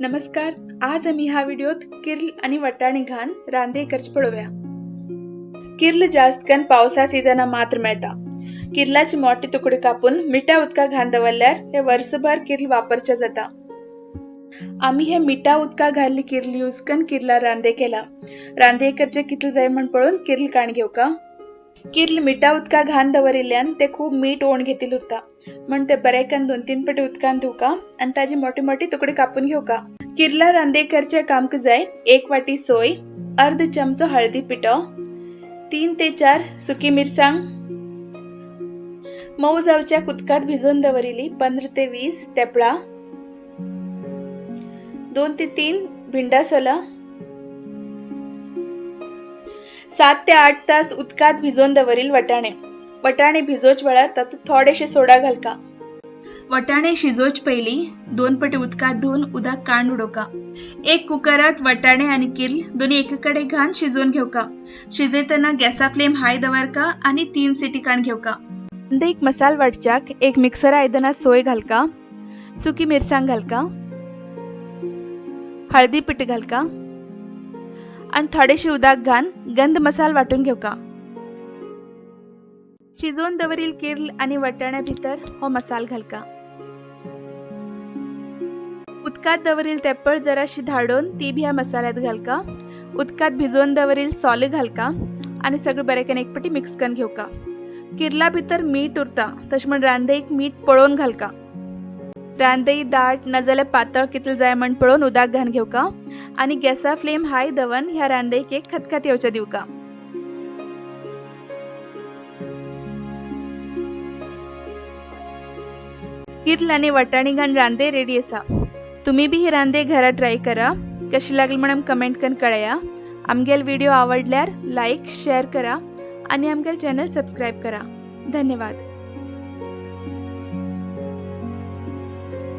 नमस्कार, आज आमी ह्या व्हिडिओत किर्ल आणि वटाणे घान रांदे करचे पळोवया। किर्ल जास्त कन पावसा सीजना मात्र मेळता। किर्लाचे मोठे तुकडे कापून मिठा उदका घान दवरल्यार हे वर्सभर किर्ल वापरचे जाता। आमी हे मिठा उदका घाल्ली किर्ल यूज कन किर्ला रांदे केला। रांदे करचे कितले जाय म्हण पळोवन किर्ल काण घेवका। किर्ल मिठा उदका घान दवरिल्ल्यान ते खूब मीठ ओण घेतील उरता म्हण ते बरे कन 2-3 पटी उदकान धुवका आनी ताजे मोठे मोठे तुकडे कापून घेवका। किर्ला रांदे करचे कामक जाय 1 वाटी सोय, अर्ध चमचो हळदी पिठो, 3 ते 4 सुकी मिरसांग, मऊ जावच्या उदकात भिजोवन दवरिली 15 ते 20 तेपळा, 2 ते 3 भिंडा सोला, 7 ते 8 तास उदकात भिजोवन दवरील वटाणे। वटाणे भिजोच वेळार तातूंत थोडेशे सोडा घालका। वटाणे शिजोच पयली 2 पटी उदकात धुवन उदक काण उडोवका। एक कुकरात वटाणे आनी किर्ल दोन्ही एकीकडे घान शिजोवन घेवका। शिजयतना गॅसा फ्लेम हाय दवरका आनी 3 सिटी काण घेवका। एक मसाल वाटच्याक एक मिक्सर आयदनात सोय घालका, सुकी मिरसांग घालका, हळदी पीठ घालका आणि थोडेशे उदक घान गंध मसाल वाटून घेवका। शिजोवन दवरील किर्ल आणि वटाण्या भितर हो मसाल घालका। उदकात दवरील तेपळ जराशी धाडून ती बी ह्या मसाल्यात घालका। उदकात भिजोवन दवरील सोल घालका आणि सगळं बरें करून एक पटी मिक्स करून घेवका। किर्ला भितर मीठ उरता तशें म्हण रांदेक मीठ पळोवन घालका। रांदेई दाट नाजाल्यार पातळ कितले जाय म्हण पळोवन उदक घान घेवका आनी गॅसा फ्लेम हाय दवन ह्या रांदेक एक खतखत येवचे दिवका। किर्ल आनी वटाणी घान रांदे रेडी आसा। तुम्ही बी ही रांदे घरा ट्राय करा। कशी लागली म्हणून कमेंट करून कळया। आमगेल व्हिडिओ आवडल्यार लाईक शेअर करा आणि आमगेल चॅनल सबस्क्राईब करा। धन्यवाद।